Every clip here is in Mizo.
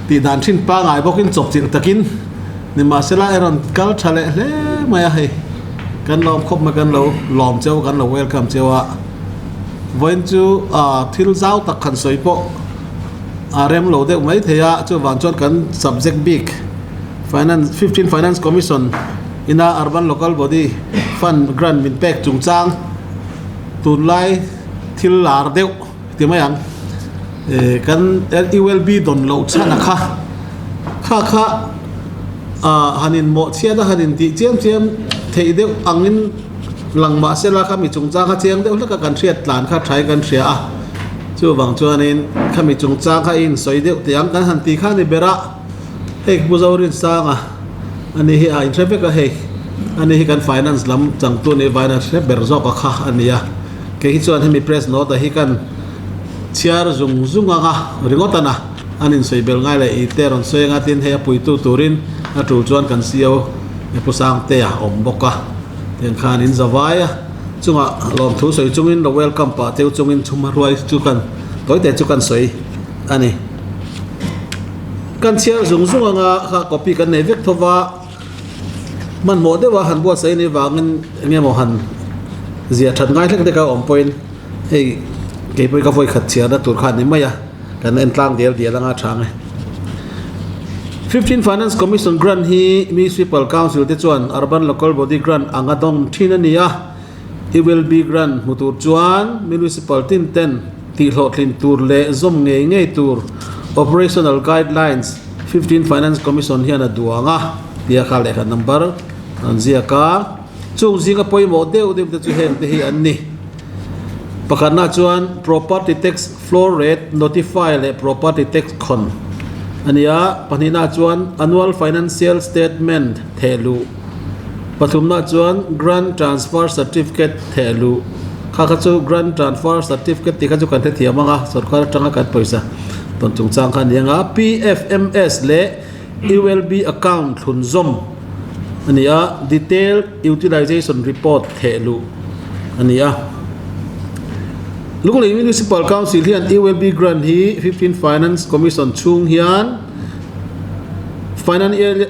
Tih dan thin pangai bawkin chawpchilh takin nimahsela i rawn kal tha leh hle mai a hei kan lawm khawp mai kan lo lawm cheu kan lo welcome cheu a vawiin chu ah thil zau tak han sawi pawh a rem lo deuh mai thei a chuvang chuan kan subject bik finance fifteen finance commission ina urban local body fund grant min pek chungchang tunlai thil lar deuh. Ti mai ang. Kan ULB dawn loh chhan a kha. Kha kha han in mawh chhiat a han in tih chiam chiam theih deuh angin lang mah se la kha mi chungchang kha chiang deuh hlek a kan hriat tlan kha tha in kan hria a. Chuvang chuanin kha mi chungchang kha i insawi deuh teh ang kan han ti kha a ni ber a. Hei Pu Zorinsanga ani hi a inhre vek a hei. Ani hi kan finance lam changtu nih vaiin a hre ber zawk a kha a ni a. Kei hi chuan hemi press note ah hi kan chhiar zung zung ang a, ringawt a na, an insawi bel ngai leh i te rawn sawi anga tin hei a puitu turin a tul chuan kan CEO Pu Sangtea a awm bawk a, tiang khan in zavai a, chungah lawmthu sawi chungin lo welcome pah teu chungin chhuma ruai chu kan tawite chu kan sawi a ni. Kan chhiar zung zung anga kha copy kan nei vek tho va. Hmanhmawh deuha han buatsaih anih vangin eng emaw han ziah that ngai hlek hlek a awm pawhin hei kei pawhin ka vawikhat chhiarna tur kha a ni mai a, kan en tlang dial dial anga chang e. Fifteen Finance Commission Grant hi Municipal Council te chuan Urban Local Body Grant anga dawng thin a ni a, ULB Grant hmu tur chuan Municipal tin ten tihhlawhtlin tur leh zawm ngei ngei tur Operational Guidelines 15 Finance Commission hian a duang a, tia kha lehkha number an ziak a. Chung zinga pawimawh deuh deuh te chu heng te hi an ni. Pakhatna chuan Property Tax Floor Rate Notify leh Property Tax khawn a ni a, pahnihna chuan Annual Financial Statement thehluh, pathumna chuan Grant Transfer Certificate thehluh, kha kha chu Grant Transfer Certificate tih kha chu kan hrethiam ang a, sorkar atanga kan pawisa tawn chungchang kha a ni ang a, PFMS leh ULB account thlunzawm a ni a, Detailed Utilization Report thehluh a ni a. Lunglei Municipal Council hian ULB grant hi 15 Finance Commission chhung hian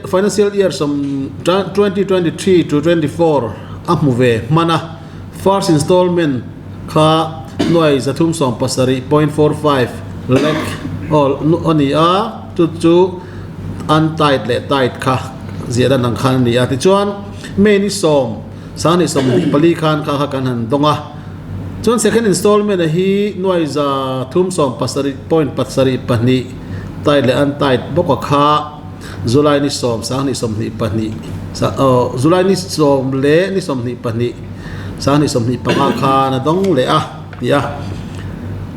Financial Year 2023 to 24 a hmu ve hman a, First Installment kha nuai 370.45 lakh a ni a. Chu chu untied leh tied kha ziah dan ang khan a ni a. Tichuan, May ni sawm, sang ni 24 khan kha kha kan han dawng a. Chuan second installment a hi nuai 377.72 tied leh untied bawk a kha July ni sawm, sang ni 22, aw July ni sawm leh ni 22, sang ni 25 khan a dawng leh a ti a.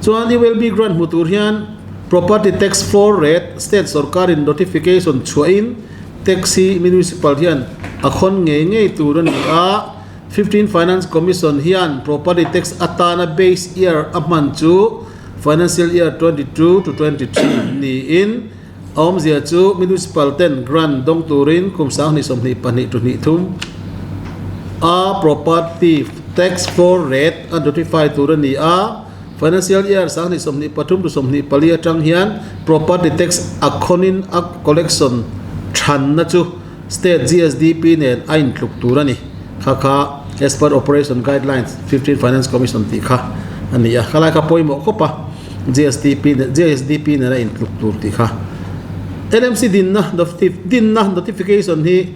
Chuan ULB grant hmu tur hian Property Tax Floor Rate State sorkarin notification chhuahin tax hi Municipal hian a khawn ngei ngei tur a ni a, 15 Finance Commission hian Property Tax atana base year a hman chu Financial Year 22 to 23 niin a awmzia chu Municipal ten grant dawng turin kum 2022 to 23 a Property Tax Floor Rate a notify tur a ni a. Financial Year 2023 to 24 atang hian Property Tax a khawnin a collection thanna chu State GSDP nen a intluk tur a ni. Kha kha as per Operation Guidelines 15 Finance Commission tih kha a ni a. Khalai kha pawimawh khawp a, GSDP nen GSDP nen a intluk tur tih kha. LMC dinna dinna notification hi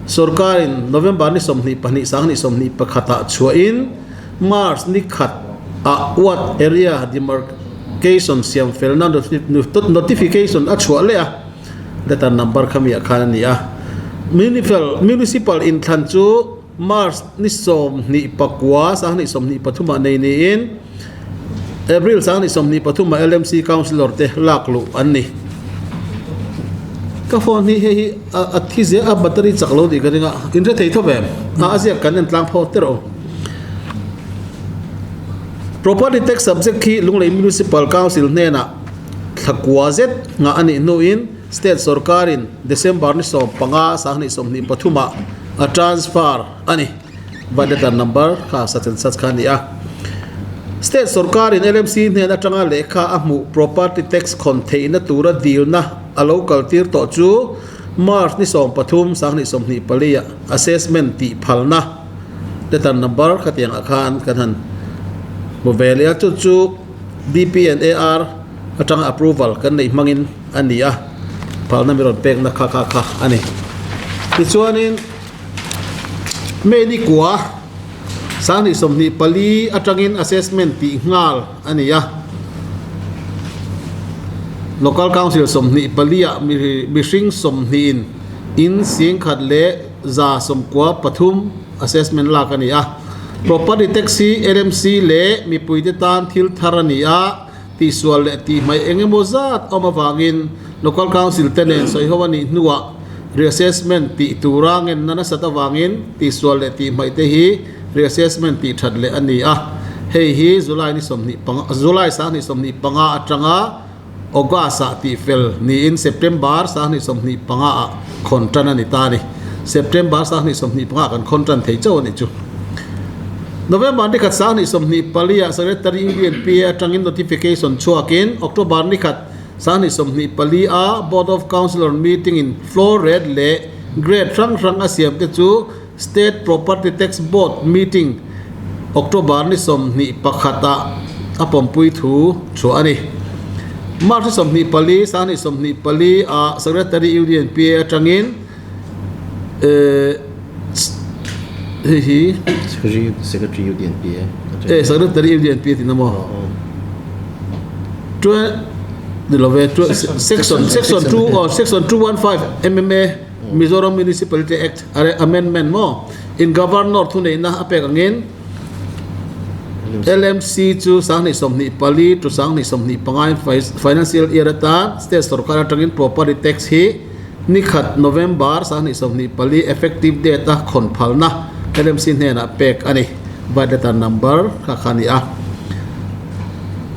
sorkarin November ni 22 2021 ah chhuahin March ni khat ah ward area demarcation siam felna notification a chhuah leh a, letter number kha mi ah khan a ni a. Municipal inthlan chu March ni 29 2023 ah nei niin April 2023 ah LMC councillor te lak luh an ni. Ka phone hi hei hi a thi zel a battery chak lo tih ka ring a, in hre thei tho ve em? A ziak kan en tlang phawt teh rawh u. Property Tax subject khi Lunglei Municipal Council hnenah thla kua zet nghah a nih hnuin State sorkarin December ni 15 2023 ah a transfer a ni. Vat letter number kha such and such kha a ni a. State sorkarin LMC hnen atanga lehkha a hmuh Property Tax khawn theihna tura dilna. a lo kal tir tawh chu March ni 13 2024 ah assessment tih phalna letter number khatiang ah khan kan han hmu ve leh a, chu chu DP and AR atanga approval kan neih hmangin a ni a, phalna mi rawn pekna kha kha kha a ni. Tichuanin May ni kua 2024 atangin assessment tih nghal a ni a, Local Council 24 ah mihring 20 in in 1193 assessment lak a ni a. Property tax hi LMC leh mipuite tan thil thar a ni a, tihsual leh tihhmaih eng emaw zat awm avangin Local Council te nen sawiho a nih hnuah reassessment tih tura ngenna nasat avangin tihsual leh tihhmaih te hi reassessment tih that leh a ni a. Hei hi July ni 25 July 2025 atanga August ah tihfel niin September 2025 ah khawn tan a ni ta a ni. September 2025 ah kan khawn tan thei chauh a nih chu. November ni khat 2024 ah Secretary UDNPA atangin notification chhuakin October ni khat 2024 a Board of Councillor meeting in floor rate leh grade hrang hrang a siam te chu State Property Tax Board meeting October ni 21 ah a pawmpui thu chhuah a ni. March ni 24, 2024 ah Secretary Union PA atangin hei hi Secretary Union PA Secretary Union PA tihna maw? Ni lo ve, section section 2 or section 215 MMA Mizoram Municipality Act Amendment maw in Governor thuneihna a pek angin LMC chu 2024 to 2025 financial year atan state sorkar atangin property tax hi ni khat November 2024 effective date a khawn phalna LMC hnenah pek a ni. Vide letter number kha kha a ni a.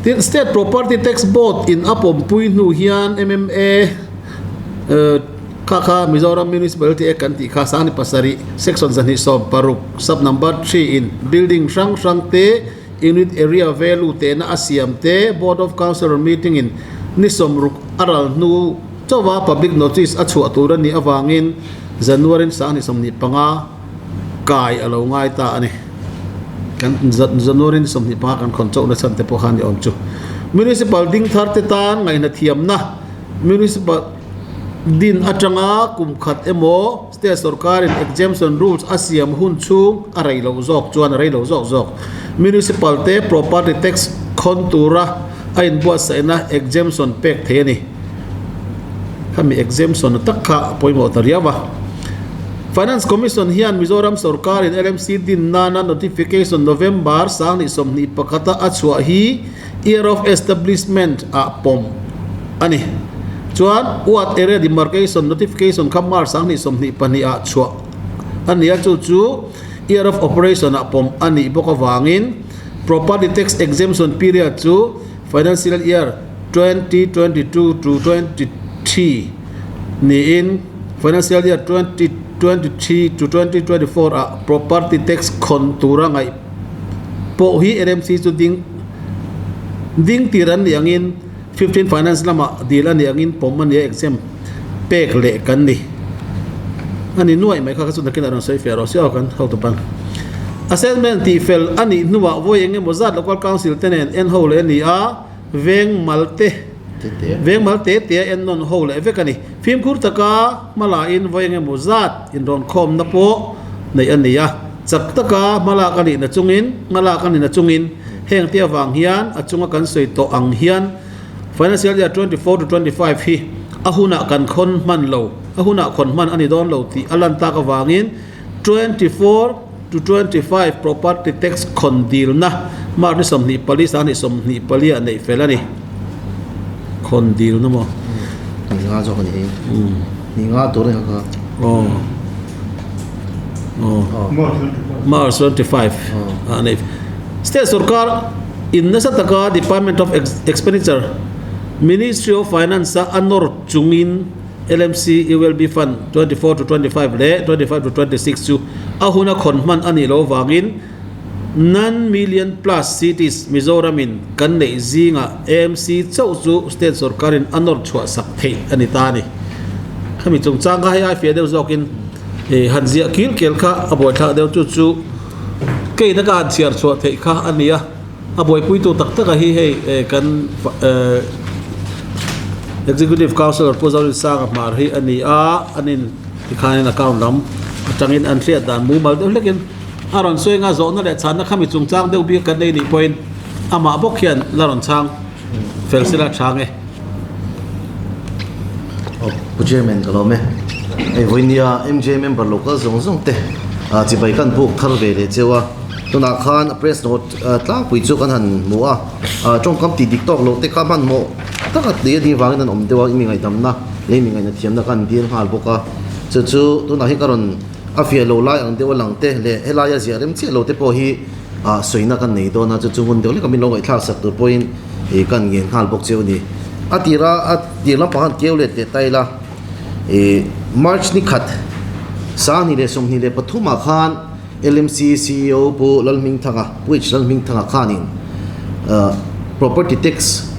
Tin, State Property Tax Board in a pawmpui hnu hian MMA Kha kha Mizoram Municipality Act kan tih kha 27 Section 126 Sub Number 3 in building hrang hrang te unit area value tehna a siam te Board of Councillor meeting in ni 60 a ral hnu chauha public notice a chhuah tur a nih avangin January 2025 kai a lo ngai ta a ni. Kan January ni 25 kan khawn chauhna chhan te pawh kha a ni awm chu. Municipal ding thar te tan ngaihna thiamna Municipal din atanga kum khat emaw state sorkarin exemption rules a siam hun chhung a rei loh zawk chuan a rei lo zawk zawk. Municipal te property tax khawn tura a inbuatsaihna exemption pek thei a ni. Khami exemption tak kha a pawimawh ta riau a. Finance Commission hian Mizoram sorkarin LMC din nana notification November 2021 a a chhuah hi Year of Establishment ah pawm a ni. Chuan Ward Area Demarcation Notification kha March 2022 ah chhuah a ni a, chu chu Year of Operation ah pawm a nih bawk avangin Property Tax Exemption Period chu Financial Year 2022 to 23 niin Financial Year 2023 to 2024 ah Property Tax khawn tura ngaih pawh hi LMC chu ding ding tir an nih angin 15 finance lamah dil a nih angin pawm a nia exam pek leh kan ni a ni nuaih mai kha kha chu nakin a rawn sawi fiah rawh se aw kan hotu pan assessment tih fel a nih hnuah vawi eng emaw zat local council te nen en ho leh a ni a veng mal te veng mal te te a en nawn ho leh vek a ni fimkhur taka hmalain vawi eng emaw zat inrawn khawmna pawh neih a ni a. Chak taka hmalak a nihna chungin hmalak a nihna chungin heng te avang hian a chunga kan sawi tawh ang hian Financial Year 24 to 25 hi a hunah kan khawn hman lo, a hunah khawn hman a ni dawn lo tih a lan tak avangin 24 to 25 Property Tax khawn dilna March ni 24 2024 ah neih fel a ni. Khawn dilna maw? Ni nga zawk a ni hi. Ni nga tur a ni kha. Aw. March 25 a nei. State sorkar in nasa taka Department of Expenditure, Ministry of Finance a a nawr chungin LMC ULB Fund 24 to 25 leh 25 to 26 chu a huna khawn hman a nih loh vangin Non million plus cities Mizoram in kan neih zingah AMC chauh chu state sorkarin a nawr chhuah sak theih a ni ta a ni. Khami chungchang kha hei ai fiah deuh zawkin han ziah kil kel kha a buaithlak deuh chu chu keina ka han chhiar chhuah theih kha a ni a, a buaipuitu tak taka hi hei kan Executive Councillor Pu Zolinsanga hmar hi a ni a, an in tikhanin account lam atangin an hriat dan mumal deuh hlekin A rawn sawi anga zawhna leh chhanna khami chungchang deuh bik kan nei nih pawhin amah bawk hian la rawn chhang fel sila tha nge. Aw Pu Chairman ka lawm e. Hei vawinia MJ member local zawng zawng te chibai kan buk thar ve leh cheu a. Tunah khan a press note tlangpui chu kan han hmu a. Tawngkam tih dik tawk loh te kha hmanhmawh taka tih a nih vangin an awm deuh a, i mi ngaihdamna leh i mi ngaihna thiamna kha an dil nghal bawk a. Chu chu tunah hi ka rawn A fiah lo lai ang deuh a lang te leh helaia ziah rem chiah lo te pawh hi ah sawina kan nei dawn a, chu chu hun deuh hlek a min lo ngaihthlak sak tur pawhin ih kan ngen nghal bawk cheu a ni. A tira a tir lampang han keu let leh ta ila ih March ni khat 2023 ah khan LMC ceo Pu Lalhmingthanga Pu H Lalhmingthanga khanin ah property tax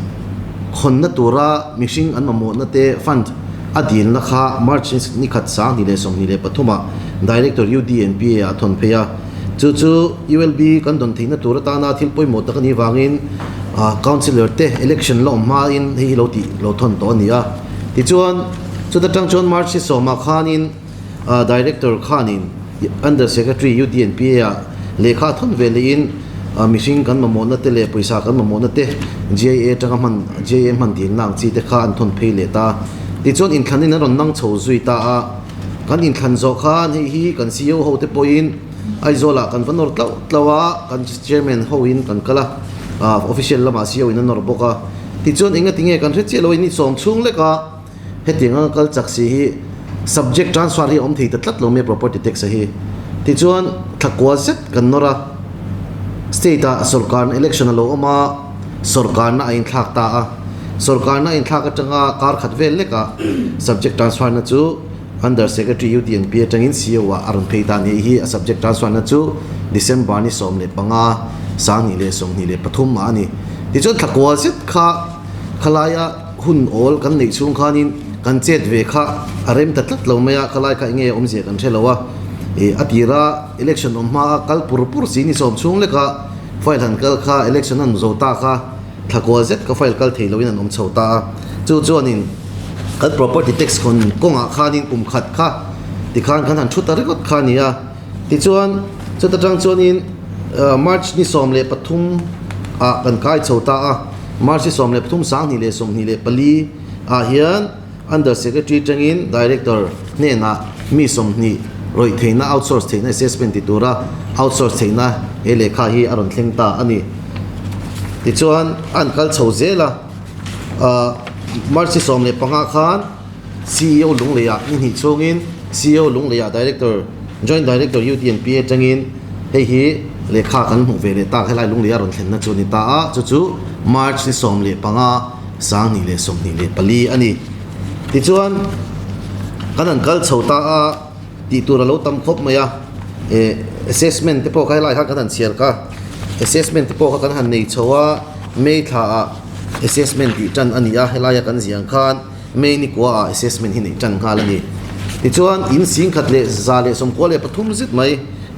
khawnna tura mihring an mamawhna te fund A dilna kha March ni khat 2023 ah Director UDNPA ah a thawn phei a. Chu chu ULB kan dawn theihna tur atana thil pawimawh tak a nih vangin Councillor te election la awm hmain hei hi lo tih lo thawn tawh a ni a. Tichuan, chuta tang chuan March ni sawmah khanin Director khanin Under Secretary UDNPA ah lehkha a thawn ve lehin mihring kan mamawhna te leh pawisa kan mamawhna te GIA atanga hman GIA hman dilna ang chi te kha an thawn phei leh ta. Tichuan inthlan in an rawn nang chho zui ta a, kan inthlan zawh khan hei hi kan CEO ho te pawhin Aizawl ah kan va nawr tlauh tlauh a, kan Chairman ho in kan kal a, official lamah CEO in a nawr bawk a. Tichuan enga tinge kan hre chiah lo a in sawm chhung lek a, hetiang anga kal chak si hi subject transfer hi a awm thei ta tlat lo mai a property tax a hi. Tichuan thla kua zet kan nawr a, state ah sorkar election a lo awm a, sorkarna a inthlak ta a, sorkarna a inthlak atanga kar khat vel lek ah subject transfer na chu Under Secretary UTNP atangin CEO ah a rawn phei ta a ni. Hei hi a subject transfer na chu December ni 15 2023 ah a ni. Tichuan thla kua zet kha khalaia Hun awl kan neih chhung khanin kan chet ve kha a rem ta tlat lo mai a, khalai kha enge awmzia kan hre lo a, ih a tira election awm hma a kal pur pur si ni sawm chhung leka file han kal kha election an zo ta kha thla kual zet ka file kal thei loin an awm chho ta a, chu chuanin kan property tax khawn kawngah khanin kum khat kha tikhan kan han thu ta ringawt kha a ni a, tichuan chuta tang chuanin March ni 13 ah kan kai chho ta a. March 13 2024 ah hian Under Secretary tangin Director hnenah mi 20 rawih theihna outsource theihna assessment ti tura outsource theihna he lehkha hi a rawn thleng ta a ni. Tichuan an kal chho zel a, March 15 khan CEO Lungleiah ni hnih chhungin CEO Lungleiah Director, Joint Director UTNP atangin hei hi lehkha kan hmuh ve leh tak helai Lungleiah rawn thlenna chu a ni ta a, chu chu March ni 15 2024 a ni. Tichuan kan han kal chho ta a, tih tur a lo tam khawp mai a, eh assessment te pawh kha helai khan kan han chhiar kha, assessment te pawh kha kan han nei chho a, May thla ah assessment tih tan a ni a, helaia kan ziah ang khan May ni kua ah assessment hi neih tan nghal a ni. Tichuan in 1193 zet mai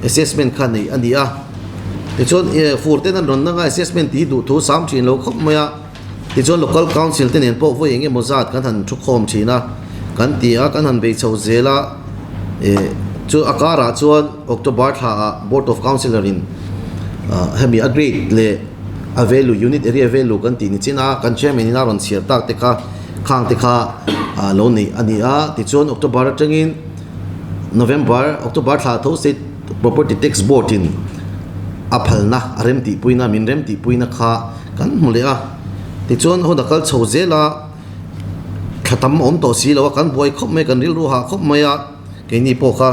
assessment kha neih a ni a. Tichuan fur ten an rawn nang a assessment tih hi duh thu sam thin lo khawp mai a. Tichuan local council te nen pawh vawi eng emaw zat kan han thu khawm thin a, kan ti a, kan han bei chho zel a. Chu a karah chuan October thla ah Board of Councillor in hemi a grade leh a value unit area value kan tih ni chin a, kan chairman in a rawn chhiar tak te kha khang te kha lo neih a ni a. Tichuan October atangin November October thla tho state property tax board in a phalna a rem tih puina min rem tih puina kha kan hmu leh a. Tichuan hun a kal chho zel a, thla tam a awm tawh si lo a, kan buai khawp mai kan rilru hah khawp mai a. Keini pawh kha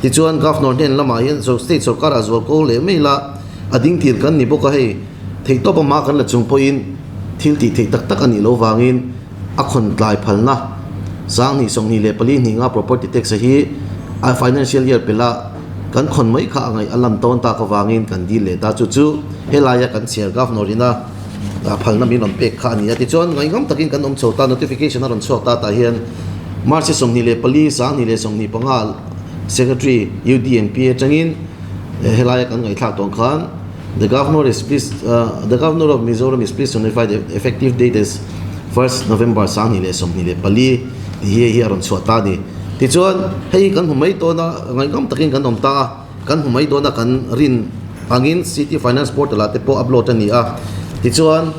tichuan Governor hnen lamah hian state sorkar ah zual ko leh mai la, a ding tir kan ni bawk a hei, theihtawp a mah kan la chung pawhin thil tih theih tak tak a nih loh vangin a khawn tlai phalna 2024 hnih nga property tax a hi a financial year pela kan khawn mai kha a ngaih a lan tawn tak avangin kan dil leh ta chu chu helaia kan chhiar Governor ina phalna min rawn pek kha a ni a. Tichuan ngaihngam takin kan awm chho ta notification a rawn chhuak ta tah hian March 24 2025 Secretary UDNP atangin helaia kan ngaihthlak tawng khan The Governor is pleased The Governor of Mizoram is pleased to notify the effective date as 1st November 2024 tih hi hei hi a rawn chhuah ta a ni. Tichuan hei kan hmu mai dawn a, ngaihnawm takin kan awm ta a, kan hmu mai dawn a kan rin angin City Finance Portal ah te pawh upload a ni a. Tichuan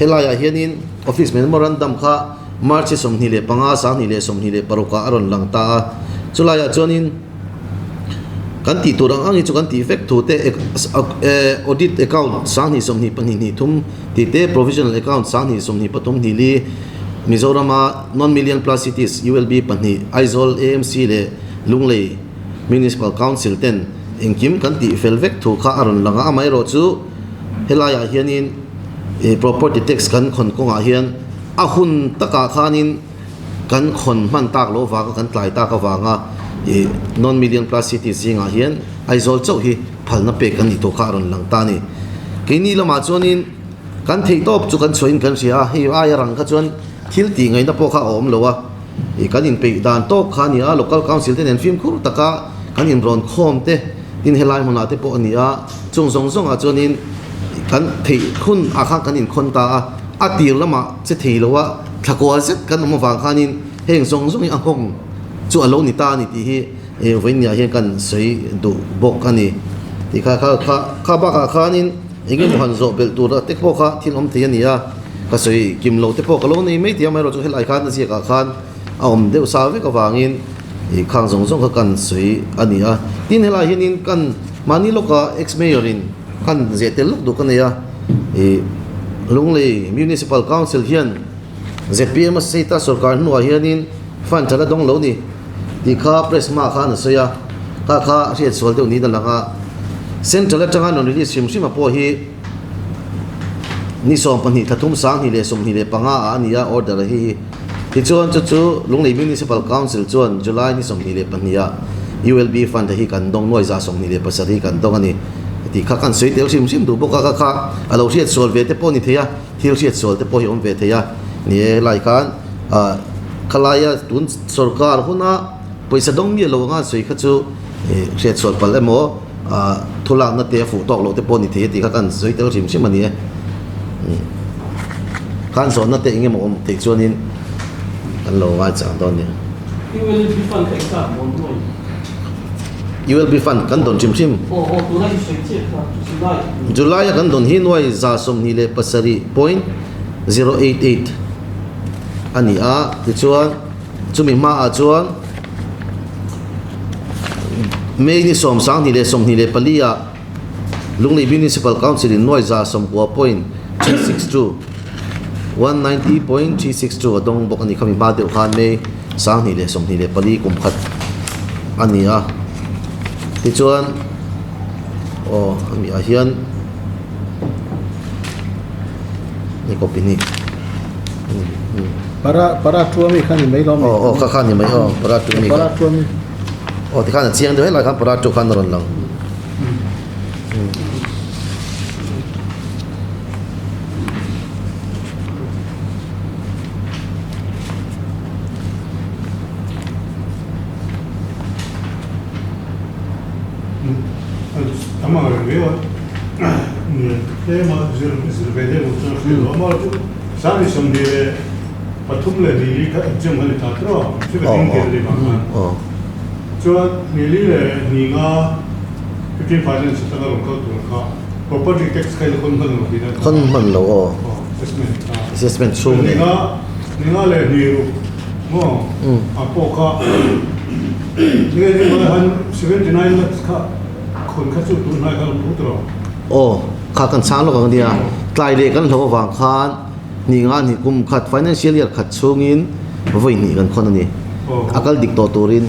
helaiah hianin Office Memorandum kha March 25 2026 ah a rawn lang ta a, chulaiah chuanin Kan tih tur ang ang hi chu kan tih vek thu te audit account 22 23 tih te provisional account 22 23 li Mizorama non million plus cities ULB pahnih Aizawl AMC leh Lunglei Municipal Council ten engkim kan tih fel vek thu kha a rawn lang a amaherawh chu helaiah hianin property tax kan khawn kawngah hian a hun takah khanin Kan khawn hman tak loh vanga kan tlai tak avanga ih non million plus city zingah hian Aizawl chauh hi phalna pek kan nih tawh kha a rawn lang ta a ni. Keini lamah chuanin kan theih tawp chu kan chhuahin kan hria a, hei aia rang kha chuan thil tih ngaihna pawh kha a awm lo a, ih kan inpeih dan tawp kha a ni a, local council te nen fimkhur taka kan inrawn khawm te tin helai hmunah te pawh a ni a, chung zawng zawngah chuanin kan theih hun ah khan kan inkhawn ta a, a tir lamah che thei lo a. Thlakua zet kan awm avang khanin heng zawng zawng hi a nghawng chu a lo ni ta a ni tih hi vawinia hian kan sawi duh bawk a ni. Tih kha kha kha kha bakah khanin eng emaw han zawh belh tur te pawh kha thil awm thei a ni a, ka sawi kim lo te pawh ka lo nei mai tih amaherawhchu helai khan a ziakah khan a awm deuh sa vek avangin ih khang zawng zawng kha kan sawi a ni a. Tin helai hianin kan mahni lawka ex mayor in kan zeh tel lawk duh ka nei a. Ih Lunglei Municipal Council hian zpm a state a sorkar hnuah hianin fund tha la dawng lo ni tih kha press hmaah khan a sawi a, kha kha hriat sual deuh niin a lang a. Central atanga non release hrim hrim a pawh hi ni 12 thla thum 2025 ah a ni a order a hi hi. Tichuan chu chu Lunglei Municipal Council chuan July ni 22 ah ULB fund hi kan dawng nuai za 27 kan dawng a ni. Tih kha kan sawi tel hrim hrim duh bawk a, ka kha a lo hriat sual ve te pawh a ni thei a, thil hriat sual te pawh hi a awm ve thei a, ni e helai khan ah khalaia tun sorkar huna pawisa dawng miah lo anga sawi kha chu ih hriat sual palh emaw ah thu lakna te a fuh tawk loh te pawh a ni thei a tih kha kan sawi tel hrim hrim a ni e. Khan zawhna te eng emaw awm theih chuanin kan lo ngaichang dawn nia. ULB fund kan dawn hrim hrim. July a kan dawn hi nuai 27.088 a ni a, tichuan chumi hmaah chuan May ni 2024 ah Lunglei Municipal Council in nuai 90.362 190.362 a dawng bawk a ni. Khami hma deuh khan May 2024 kum khat a ni a. Tichuan aw hemi ah hian ni copy ni. Para para tu ami kha ni mai lo mi. Aw aw kha kha ni mai aw para tu ami. Para tu ami. Aw tikhan a chiang deuh helai khan para tu khan a rawn lang. Khawn hman lo aw assessment chhung nen. Aw kha kan chhang lawk ang nia tlai leh kan hlo avang khan ni nga ni kum khat financial year khat chhungin vawi hnih kan khawn a ni a kal dik tawh turin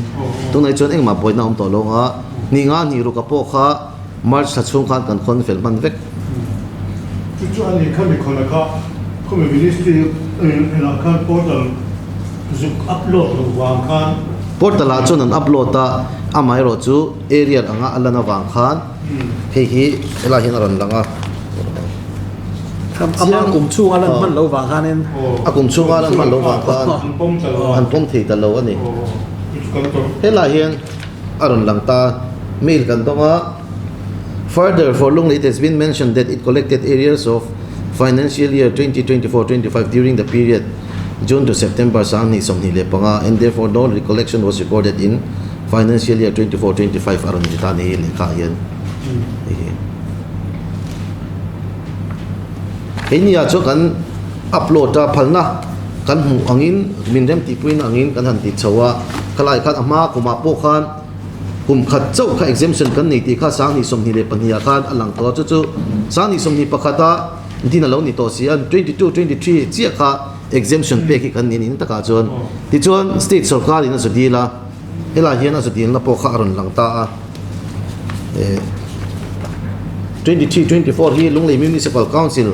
tunah hi chuan engmah buaina a awm tawh lo ang a ni nga ni ruk a pawh kha March thla chhung khan kan khawn fel hman vek. Chu chu a ni kha mi khawn a kha khawmi ministry enah khan portal zuk upload loh vang khan. Portal ah chuan an upload a, Amaherawhchu area anga a lan avang khan hei hi helaiah hian a rawn lang a. Ama kum chhunga lan hman lo vang khanin. A kum chhunga lan hman lo vang khan an pawm thei ta lo a ni. Helaiah hian a rawn lang ta mail kan dawng a. Further, for Lunglei it has been mentioned that it collected arrears of financial year 2024-25 during the period June to September 2025 and therefore no recollection was recorded in financial year 24-25 a rawn ti ta ni hi lehkha ah hian hei hi. Keini ah chuan kan upload a phalna kan hmuh angin min remtihpuina angin kan han ti chho a, khalai khan a hma kumah pawh khan Kum khat chauh kha exemption kan nei tih kha 2022 ah khan a lang tawh a, chu chu 2021 ah din a lo ni tawh si a, 22, 23 chiah kha exemption pek hi kan ni nin takah chuan. Tichuan state sorkar in a zu dil a, helai hian a zu dilna pawh kha a rawn lang ta a. 23, 24 hi Lunglei Municipal Council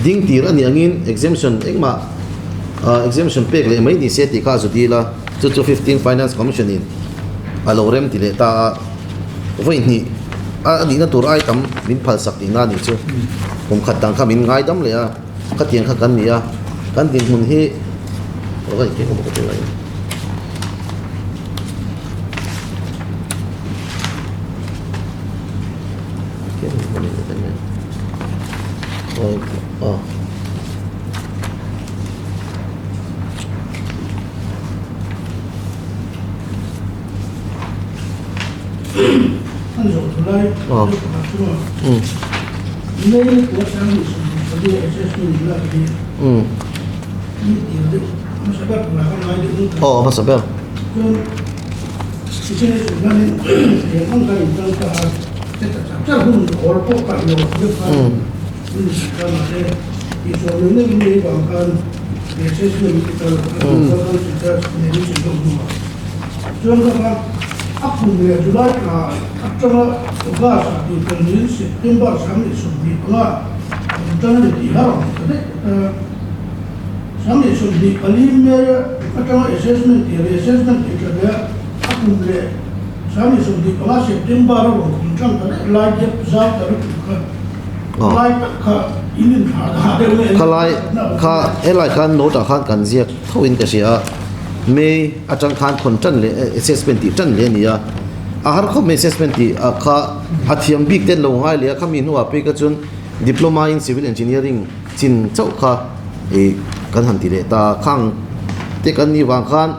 ding tir a nih angin exemption engmah exemption pek leh mai ni se tih kha a zu dil a, chu chu 15 Finance Commission in a lo rem ti leh ta a, vawi hnih a nihna tur ai tam min phal sak tihna a nih chu. Kum khat dang kha min ngaidam leh a, khatiang kha kan ni a, kan dinhmun hi aw ka inkheng bawk a ti lai. Aw. Aw hmasa ber. Chuan ka kha a kum leh July thla atanga August ah tih fel niin September 25 an tan leh tih har ang ta daih ta. 24 May atanga assessment tih leh assessment tih tha leh a kum leh 25 September a rawn kum tan ta daih lai gap zau ta lutuk kha lai tak kha in inthlah dah deuh nge Kha lai kha helai khan note ah khan kan ziak tho in ka hria a. May atang khan khawn tan leh assessment tih tan leh a ni a, a har khawp mai assessment tih ah kha a thiam bik te an lo ngai leh a, khami hnuah phei kha chuan diploma in civil engineering chin chauh kha ih kan han ti leh ta a, khang te kan nih vang khan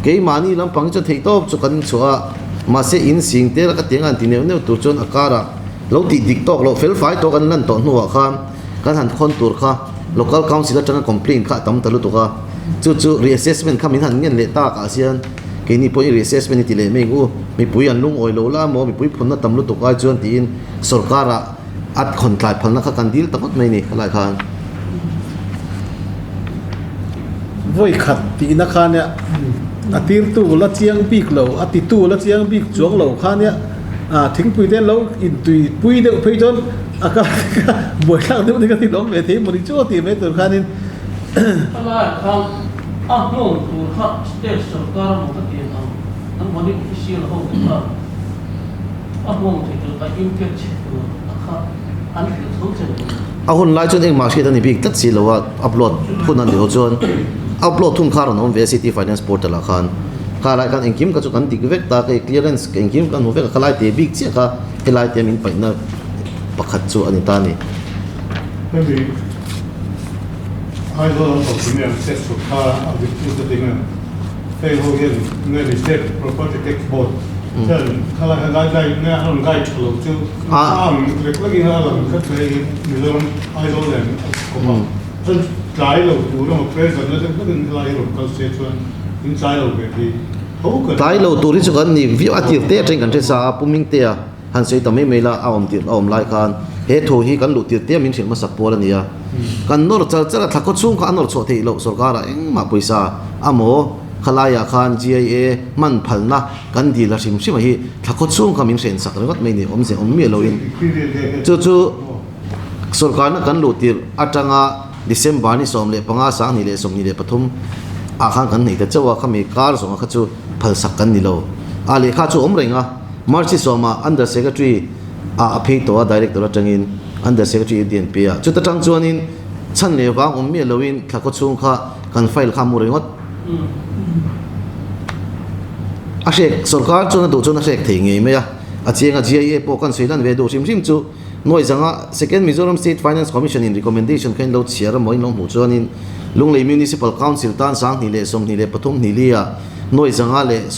keimahni lampang hi chuan theih tawp chu kan chhuah a, mahse in sing te la ka ti ang a han ti neuh neuh tur chuan a karah lo tih dik tawk loh fel fai tawk an lan tawh hnuah khan kan han khawn tur kha local council atanga complaint kha a tam ta lutuk a, chu chu reassessment kha min han ngen leh tak ah hian keini pawhin reassessment hi ti leh mai ang u, mipui an lungawi lo la maw mipui phunna tam lutuk ai chuan tiin sorkar ah a khawn tlai phalna kha kan dil ta ngawt mai a ni helai khan. Vawi khat tihna kha nia a tirtu la chiang bik lo a titu la chiang bik chuang lo kha nia thingpui te lo intui pui deuh phei chuan a kal buaithlak deuh ni ka ti lawm ve thei mawni chu a tih mai tur khanin. Helaiah khan a nghawng tur kha state sorkar a maw ka ti ang an mahni official ho te khan a nghawng thei tur a impact chhe tur a kha an hrilh tho che lo. A hun lai chuan engmah hriat a ni bik tlat si lo a, upload hun a ni lo chuan upload hun kha a rawn awm ve a city finance portal ah khan kha lai khan engkim kha chu kan dik vek ta a, clearance engkim kan hmu vek a, khalai te bik chiah kha helai te min paihna pakhat chu a ni ta a ni. Hemi Aizawl an kawp nge an set chhuk kha a dik chu ka ti nge hei ho hian nge ni state property tax board hian khalai kha guideline nge a rawn guide tha lo chu a ang lek lek in a lang khat mai hi Mizoram Aizawl nen a kawp a chuan tlai lo tur emaw pressure na deuh hlek in helai hi rawn kal se chuan in tlai lo ve thei tho ka Tlai lo tur hi chu kan ni viau a tir te atangin kan hre sa a Pu Mingtea Han sawi ta mai mai la, a awm tirh a awm lai khan he thu hi kan luh tir te min hrilh hmasak pawl a ni a. Kan nawr char char a, thla khaw chhung kha a nawr chhuah theih loh sorkarah engmah pawisa a maw khalaiah khan GIA hman phalna kan dil a hrim hrim a hi thla khaw chhung kha min hren sak ringawt mai ni awmze awm miah loin chu chu sorkarna kan luh tirh atanga December ni 15 2023 ah khan kan nei ta chauh a, khami kar zawng kha chu phalsak kan ni lo. A lehkha chu awm reng a, March sawma Under Secretary ah a phei tawh a, Director atangin Under Secretary UDNP ah. Chuta tang chuanin chhan leh vang awm miah loin thla khaw chhung kha kan file kha a mu ringawt. A hrek, sorkar chuan a duh chuan a hrek thei ngei mai a, a chiang a, GIA pawh kan sawi lan ve duh hrim hrim chu Nuai zanga Second Mizoram State Finance Commission in recommendation kha in lo chhiar emaw in lo hmuh chuanin Lunglei Municipal Council tan 2023 hnih ah Nuai 135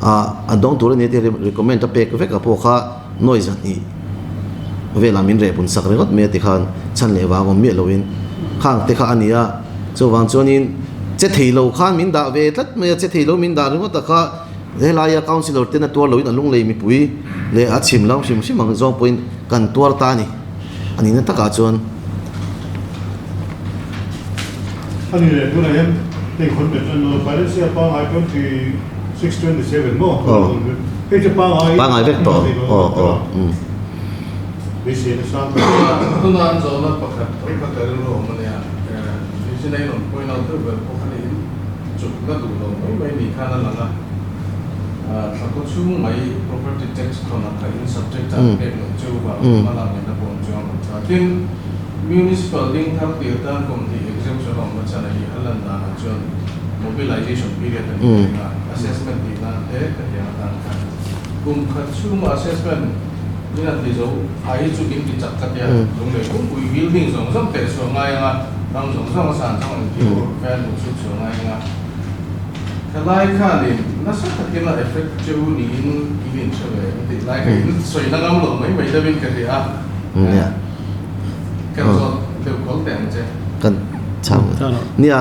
ah an dawng tur a ni tih recommend a pek vek a pawh kha nuai zahnih velah min reh pun sak ringawt mai a ti khan chhan leh vang awm miah loin khang te kha a ni a, chuvang chuanin che thei lo khan min dah ve tlat mai a, che thei lo min dah ringawt a kha helaia councillor ten a tuar loin a lunglei mipui leh a chhim lam hrim hrim ang zawng pawhin kan tuar ta a ni, a nihna takah chuan. A ni leh tunah hian hei khawn bet an lo Valencia pangngai 26 27 maw hei chu pangngai pangngai vek tawh aw aw um beisei na sang tak tuna an zawhna pakhat tho kha ka rilru awm ania Virgin a in rawn point out deuh ber pawh kha niin chuk na duh lo mai mai ni khan a lang a thla khaw chhung mai property tax khawn a kha in subject a an pek loh chu vang hma lang in a pawm chuang lo tha tin Municipal ding thar tir tan kum hnih exemption a awmna chhan a hi a lan danah chuan mobilization period a ni reng a, assessment tih nan te ka ti ang atan khan kum khat chhunga assessment in an ti zo a hi chu in ti chak ka tia lunglei pumpui building zawng zawng teh chhuah ngai anga ram zawng zawng a san zawng engkim value chu chhuah ngai anga thalai khanin nasa takin a effect cheu niin in inhre ve em tih lai kha in sawi na ngam lo mai mai deuhin ka hria a. Kan chhang nia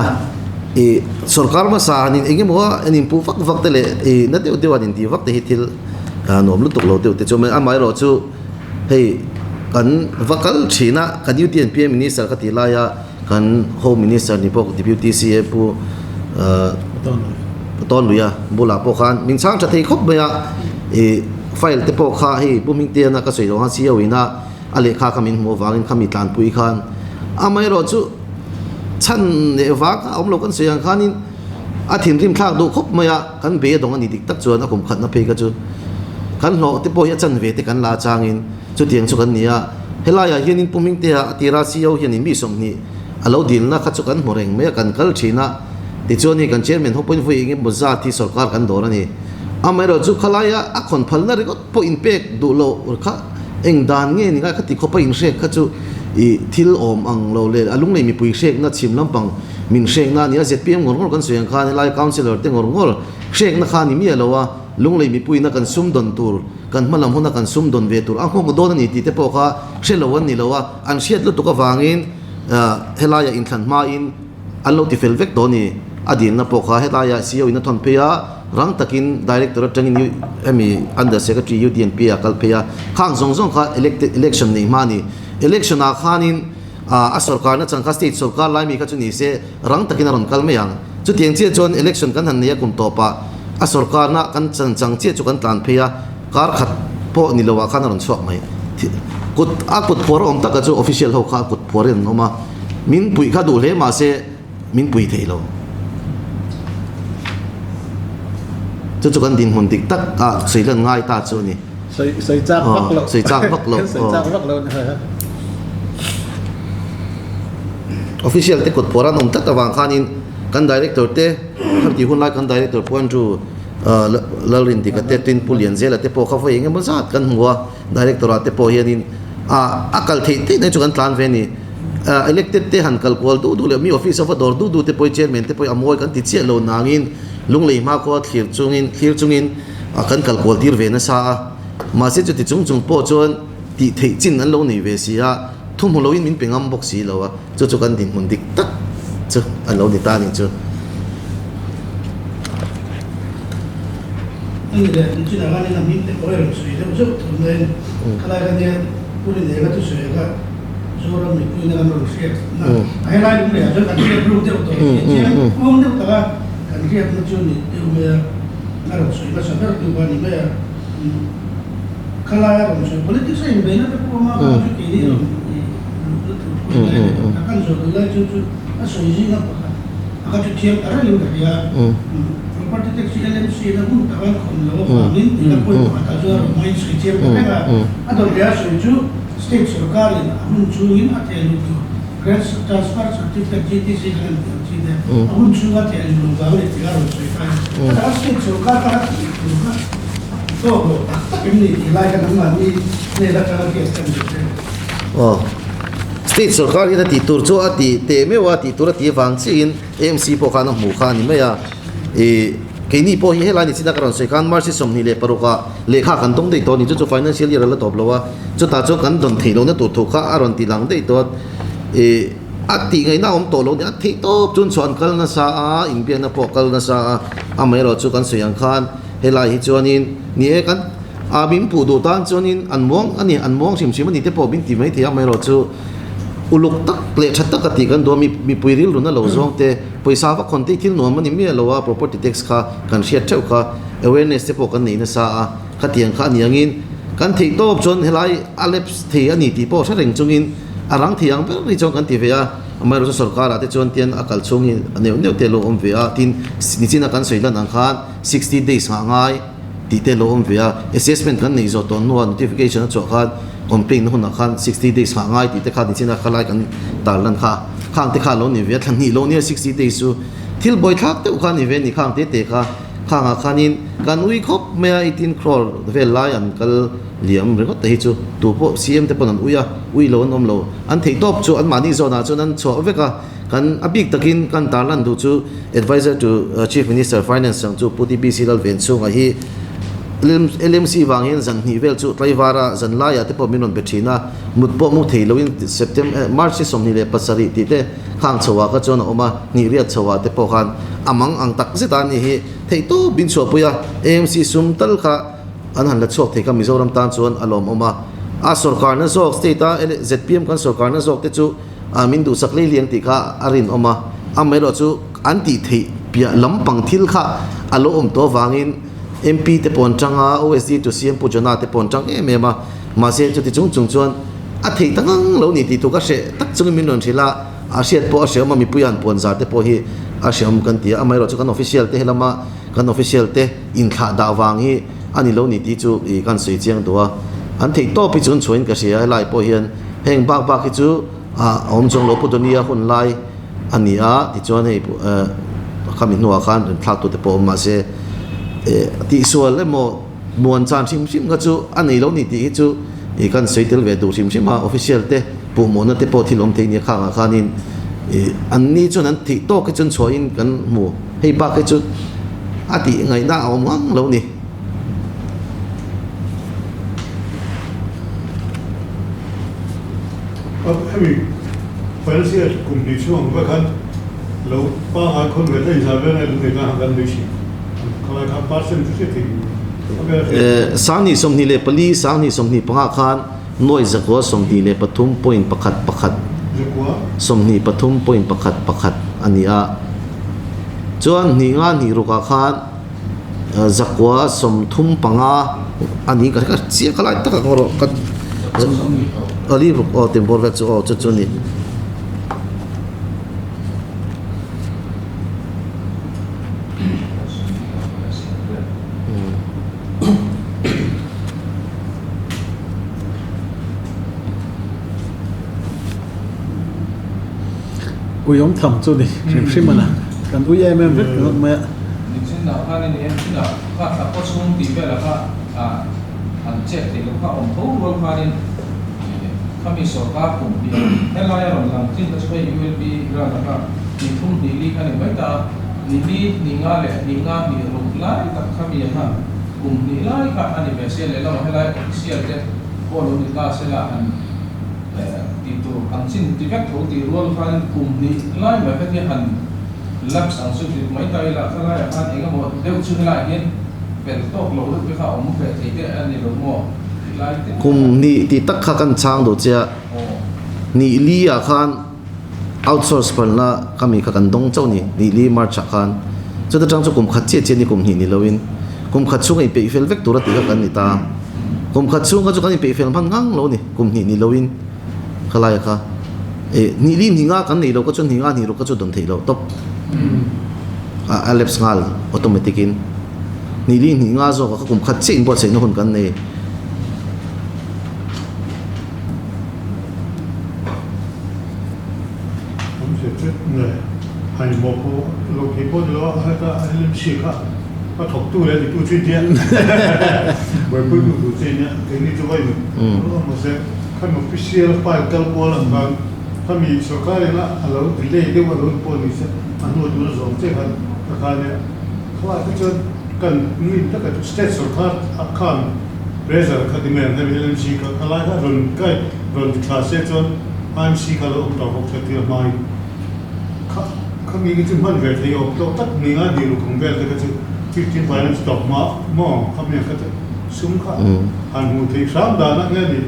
i sorkar hmasa han in eng emaw an in puh vak vak te leh i na deuh deuh an in tih vak te hi thil nuam lutuk lo deuh te chu amaherawh chu hei kan va kal thin a kan UTNP minister ka tih laia kan home minister ni bawk deputy CM pu Tawnluia bulah pawh khan min chhang tha thei khawp mai a i file te pawh kha hei Pu Hmingtiana ka sawi loh khan CEO ina A lehkha kha min hmuh avangin kha mi tlanpui khan amaherawhchu chhan leh vang kha a awm lo kan sawi ang khanin a thinrim thlak duh khawp mai a, kan be a dawng a ni dik tak chuan a kum khatna phei kha chu kan hlawh te pawh hi a chanve te kan la changin chutiang chu kan ni a, helaiah hianin Pu Hmingtea a tira CEO hianin mi 20 a lo dilna kha chu kan hmu reng mai a, kan kal thin a, tichuan hei kan chairman ho pawhin vawi eng emaw zat hi sorkar kan dawr a ni, amaherawhchu khalaia a khawn phalna ringawt pawh inpek duh loh kha eng dan nge ni ngai kha ti khawp a inhrek kha chu ih thil awm ang lo leh a lunglei mipui hrekna chhim lampang min hrekna a ni a, zpm ngawr ngawr kan sawi ang khan helai councillor te ngawr ngawr hrekna kha a ni miah lo a, lunglei mipuiina kan sum dawn tur kan hma lam huna kan sum dawn ve tur a nghawk dawn a ni tih te pawh kha hre lo an ni lo a, an hriat lutuk avangin helaia inthlan hmain an lo ti fel vek tawh a ni, a dilna pawh kha helaia CEO in a thawn phei a. Rang takin Director atangin hemi Under Secretary UDNP a kal phei a, khang zawng zawng kha elected election nei hma a ni. Election ah khanin a sorkarna chang kha state sorkar lai mi kha chu ni se rang takin a rawn kal mai ang. Chutiang chiah chuan election kan han nei a kum tawpah a sorkarna kan chan chang chiah chu kan tlan phei a, kar khat pawh ni lo ah khan a rawn chhuak mai. Kut a kut phuar awm taka chu official ho kha a kut phuarin an awm a, min puih kha duh hle mahse, min pui thei lo. Chu chu kan dinhmun dik tak a sawi lan ngai ta chu a ni. Sawi chak vak lo. Sawi chak vak lo. Sawi chak vak lo. Official te kut pawr an awm tlat avang khanin kan director te khami hun lai kan director Pu Andrew Lalrindika te tin Pu Lianzela te pawh kha vawi engemaw zat kan hmu a, director ah te pawh hianin a kal theih theih na chu kan tlan ve a ni. Elected te han kal kual duh duh leh mi office a va dawr duh duh te pawh hi chairman te pawh hi a mawi kan ti chiah lo nangin lunglei hma khua thlir chungin thlir chungin kan kal kual tir ve nasa a, mahse chuti chung chung pawh chuan tih theih chin an lo nei ve si a, thu hmu loin min pe ngam bawk si lo a, chu chu kan dinhmun dik tak chu an lo ni ta a nih chu. Ani leh chinah khan in a hming te pawh a rawn sawi deuh zeuh thung mai khalai kha nia Pu Rinenga thusawi kha Zoram mipuiin an rawn hriat na a helai lung leh ah chuan kan hriat ruk deuh tawh tih chiang kuang deuh taka kan hriatna chu ni deuh mai a, a rawn sawi hmasa ber tu kha a ni mai a, khalai a rawn sawi politics a inbeihna te pawh a awm a, kha chu keini rawn luhna tur pawh a ni mai a, kan zawh duh lai chu chu a sawi zinga pakhat a kha chu thiam ta rengin ka hria a. property tax hi LMC in a hun tak an khawn loh avangin tih a point pakhatah chuan a rawn hmangin sawi chiang ta vek a. A dawt leh a sawi chu state sorkarin a hun chhungin a theh luh tur Grant Transfer Certificate, GTC, kan han tih ang chi te a hun chhunga theh luh loh vang leh tih a rawn sawi ta a ni. A taka state sorkar kha a tih tur kha tawk loh tak tak em ni tih lai kha nangmahni hnen atanga hriat ka ni che. Aw. State sorkar hian a tih tur chu a ti teh meuh a, tih tur a ti avang chiahin AMC pawh khan a hmuh kha a ni mai a. Ih, keini pawh hi helai ni chin a ka rawn sawi khan March 26 ah lehkha kan dawng daih tawh a ni, chu chu financial year a la tawp lo a, chutah chuan kan dawn theih lohna tur thu kha a rawn ti lang daih tawh a. Ih, a tih ngaihna a awm tawh lo a ni, a theih tawp chuan chhuah an kal nasa a, inbiakna pawh a kal nasa a, amaherawhchu kan sawi ang khan helai hi chuanin ni e kan A min puh duh tan chuanin an muang a ni, an muang hrim hrim a ni te pawh min ti mai thei a, amaherawhchu uluk tak leh tha tak a tih kan duh a, mipui rilrun a lo zawng te, pawisa va khawn te hi thil nuam a ni miah lo a, property tax kha kan hriat theuh kha, awareness te pawh kan nei nasa a, khatiang kha a ni angin kan theih tawp chuan helai a lapse thei a ni tih pawh hre reng chungin a rang thei ang ber hi chuan kan ti ve a, amaherawhchu sorkar ah te chuan tian a kal chhung hi a neuh neuh te a lo awm ve a, tin nichina kan sawi lan ang khan 60 days nghah ngai. Tih te lo awm ve a, assessment kan neih zawh tawh hnua notification a chhuah khan complaint na hunah khan 60 days nghah ngai tih te kha nichina khalai kan tar lan kha khang te kha lo ni ve a, thla hnih lo nia 60 days chu thil buaithlak deuh kha a ni ve a ni khang te te kha khangah khanin kan ui khawp mai a 18 crore vel lai an kal liam ringawt te hi chu tu pawh CM te pawn an ui a, ui lo an awm lo an theih tawp chu anmahni zawnah chuan an chhuah vek a. Kan a bik takin kan tarlan duh chu Adviser to Chief Minister Finance ang chu Pu TBC Lalvenchhunga hi LMC vang hian zan hnih vel chu tlaivara zan laiah te pawh min rawn be thin a, mut pawh mu thei loin September March ni 27 tih te khang chhoah kha chuan a awm a, hnih riat chhoah te pawh khan a mang ang tak zet a ni hi theihtawp min chhuahpui a, AMC sum tal kha an han la chhuak thei kha Mizoram tan chuan a lawmawm a, a sawrkarna zawk state a zpm kan sawrkarna zawk te chu A min duhsak lei liang tih kha a rinawm a, amaherawh chu an tih theih piah lampang thil kha a lo awm tawh avangin MP te pawh an tang a, OSD to CM Pu Jonah te pawh an tang em em a, mahse chuti chung chung chuan a theih ta ngang lo ni tih thu ka hreh tak chungin min rawn hrilh a, a hriat pawh a hrehawm a, mipui han puan zar te pawh hi a hrehawm kan ti a, amaherawh chu kan official te helama kan official te inthlah dah vang hi a ni lo ni tih chu ih kan sawi chiang duh a, an theih tawp hi chu an chhuahin ka hria helai pawh hian heng bak bak hi chu ah a awm chuang lo pu Donia hun lai a ni a tichuan hei eh khami hnuah khan rawn thlak tute pawh awm mahse eh tihsual emaw muan chan hrim hrim kha chu a nei lo ni tih hi chu ih kan sawi tel ve duh hrim hrim a official te puhmawhna te pawh thil awm thei nia khangah khanin ih an ni chuan an theih tawk hi chu an chhuahin kan hmu. Hei bak hi chu a tih ngaihna a awm ngang lo ni. Hemi financial kum hnih chhung ang vek khan lo pangngai khawn ve ta inzah vel ngai lung khan kan nui thin. Khalai kha percent chu hriat thei Sanghnih 24, sanghnih 25 khan nuai zakua 23.11, 23.11 a ni a. Chuan hnih nga hnih rukah khan zakua 35 a ni ka chiah ka lai tak ang erawh ka ali ruk aw timbawr vel chu aw chu chu a ni. Ui awm tham chu ni hrim hrim a na kan ui em em vek ringawt mai a. Nichinah khan a ni em chinah kha thla kaw chhung tih velah kha an chet theih loh kha awm tho rual khanin khami sawrkar kum hi helai a rawn lang chin kha chu hei ULB grant a kha ni thum hnih li kha ni mai ta a, ni li hnih nga leh hnih nga hnih ruk lai tak khami a kha kum hnih lai kha a ni ve sia lehlamah helai official te pawh lo ni ta sela han Tih tur ang chin ti vek tho tih rual khanin kum hnih lai mai kha hi han lapse ang chu ti mai ta ila khalaiah khan eng emaw deuh chu helaiah hian fel tawk lo deuh te kha a awm ve thei te a ni lo maw tih lai te Kum hnih tih tak kha kan chhang duh che a, hnih li ah khan outsource phalna ka mi kha kan dawng chauh a ni, hnih li March ah khan chuta tang chu kum khat chiah chiah a ni kum hnih ni loin kum khat chhung a inpeih fel vek tur a tih kha kan ni ta, kum khat chhung kha chu kan inpeih fel hman ngang lo a ni. Kum hnih ni loin khalai kha e hnih li hnih nga kan nei lo ka chuan hnih nga hnih ruk ka chu dawn theih loh tawp. a lapse nghal automatic in hnih li hnih nga zawk ah ka kum khat chiah inbuatsaih na hun kan nei. Khami sorkar ina a lo delay deuh a lo pawh ni se a hnu tuna zawm che khan ka khan e khalai kha chuan kan rin taka chu state sorkar ah khan pressure kha ti mai ang hemi LMC kha khalai kha rawn kai rawn ti thla se chuan IMC kha lo awm tawh bawk se tia hmain kha khami khi chu hman ve thei awm tawh tak ni nga dil kum vel te kha chu 15 finance tawp hma maw khami ang kha chu sum kha han hmuh theih hram dan ah nge ni.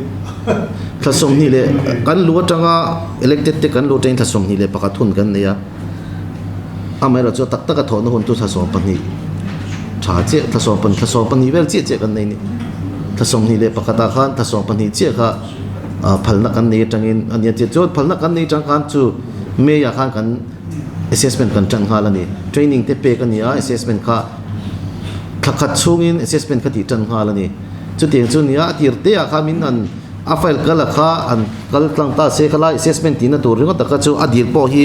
Thla sawmhnih leh kan lu atanga elected te kan lu atangin thla 21 hun kan nei a, amaherawhchu chu tak taka thawhna hun chu thla 12 tha chiah thla sawm thla 12 vel chiah chiah kan nei a ni. Thla 21 ah khan thla 12 chiah kha phalna kan nei atangin a nia chuan phalna kan nei atang khan chu May ah khan kan assessment kan tan nghal a ni. Training te pek a ni a, assessment kha thla khat chhungin assessment kha tih tan nghal a ni. Chutiang chu nia a tir te ah kha min an a file kal a kha an kal tlang ta se khalai assessment tihna tur ringawt taka chu a dil pawh hi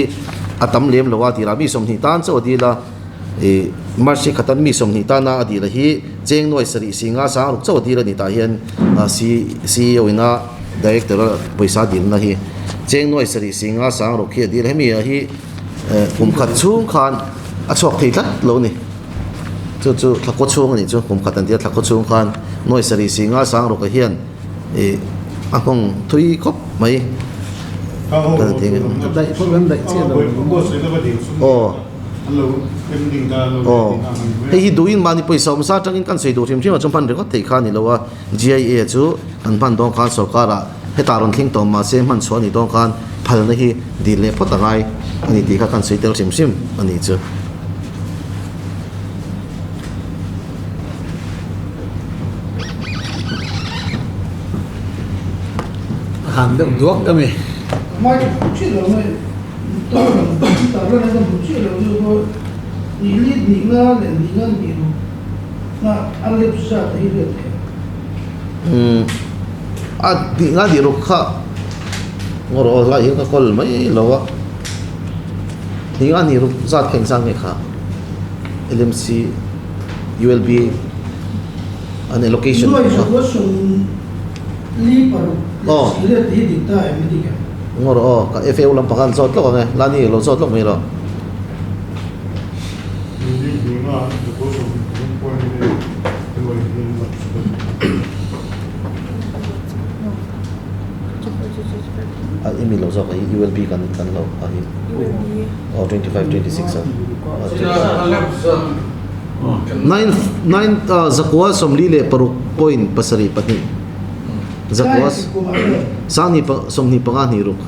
a tam lem lo a tirah mi 20 tan chauh a dil a ih March hi khatan mi 20 tana a dil a hi cheng nuai sarih si nga sang ruk chauh a dil a ni tah hian CEO ina director a pawisa dilna hi cheng nuai sarih si nga sang ruk hi a dil a hemi ah hi kum khat chhung khan a chhuak thei tlat lo a ni. Chu chu thla kaw chhung a nih chu kum khat an tia thla kaw chhung khan nuai sarih si nga sang rawk ah hian ih a nghawng thui khawp mai aw aw hei hi duhin mahni pawisa awm sa atangin kan sawi duh hrim hrim a chu hman ringawt thei kha a ni lo a GIA chu kan hman dawn khan sorkar ah hetah rawn thleng tawh mahse hman chhuah a nih dawn khan phalna hi dil leh phawt a ngai a ni tih kha kan sawi tel hrim hrim a nih chu. Han deuh duak ka mi. A tih nga tih ruk kha ngaw rawh aw lai hian ka kawl mai lo a tih nga nih ruk zat kha engzat nge kha LMC ULB an allocation aw ngaw rawh aw ka FAO lampang khan zawt lawk ang e lani lo zawt lawk mai rawh. A email lo zawk a hi ULB kan kan lo a hi aw 25 26 a nine nine zakua 46.72 zakua sangni 25 hnih ruk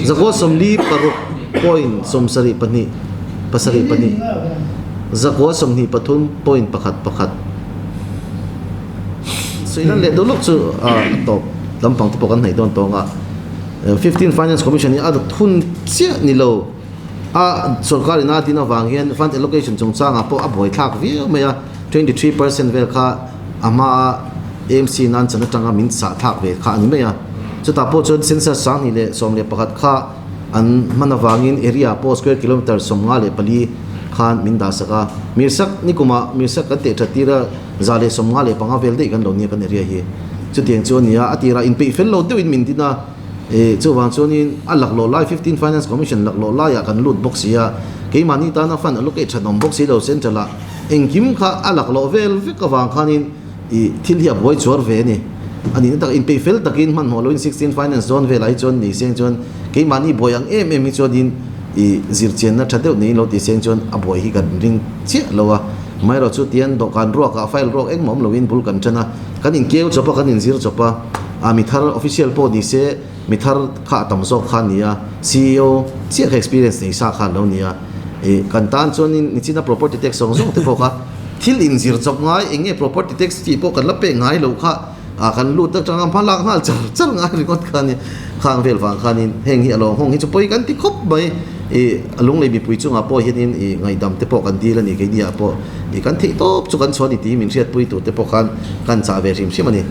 zakua 46.72 72 Zakua 23.11 Suilan leh deuh lawk chu a tawp lampang te pawh kan hnaih dawn tawng a. 15 Finance Commission hi a thun chiah ni lo a sorkar in a din avang hian fund allocation chungchangah pawh a buaithlak viau mai a. 23% vel kha a hmaa AMC nan chan atanga min sahthlak ve kha a ni mai a. Chutah pawh chuan census 2011 kha An hman avangin area pawh square kilometre 54 khan min dah sak a. Mirsak nikumah Mirsak kan teh that tir a, 155 vel daih kan lo nia kan area hi. Chutiang chu a ni a, a tirah inpeih fel lo deuhin min din a, eh chuvang chuanin a laklawh lai 15 Finance Commission laklawh laiah kan lut bawk si a, keimahni tana fund allocate that awm bawk si lo central ah engkim kha a laklawh vel vek avang khanin ih thil hi a buai chuar ve a ni. A nihna tak inpeih fel takin hmanhmawh loin 16 Finance dawn velah hi chuan ni seng chuan keimahni buai ang em em hi chuanin ih zirchianna tha deuh niin lo ti seng chuan a buai hi kan ring chiah lo a. Amaherawhchu chu tian dawhkan ruakah file ruak engmah awm loin bul kan tan a, kan inkeu chawp a, kan inzir chawp a, ah mi thar official pawh ni se mi thar kha a tam zawk kha a ni a, CEO chiah kha experience nei sa kha an lo ni a. Ih kan tan chuanin nichina property tax zawng zawng te pawh kha, Thil inzir chawp ngai eng nge property tax tih pawh kan la pek ngai lo kha a kan lut atanga hma lak nghal char char ngai ringawt kha a ni. Khang vel vang khanin heng hi a lo nghawng hi chu pawi kan ti khawp mai. Ih a lunglei mipui chungah pawh hianin ih ngaihdam te pawh kan dil a ni keini ah pawh ih kan theih tawp chu kan chhuah a ni tih min hriatpui tur te pawh khan kan chah ve hrim hrim a ni.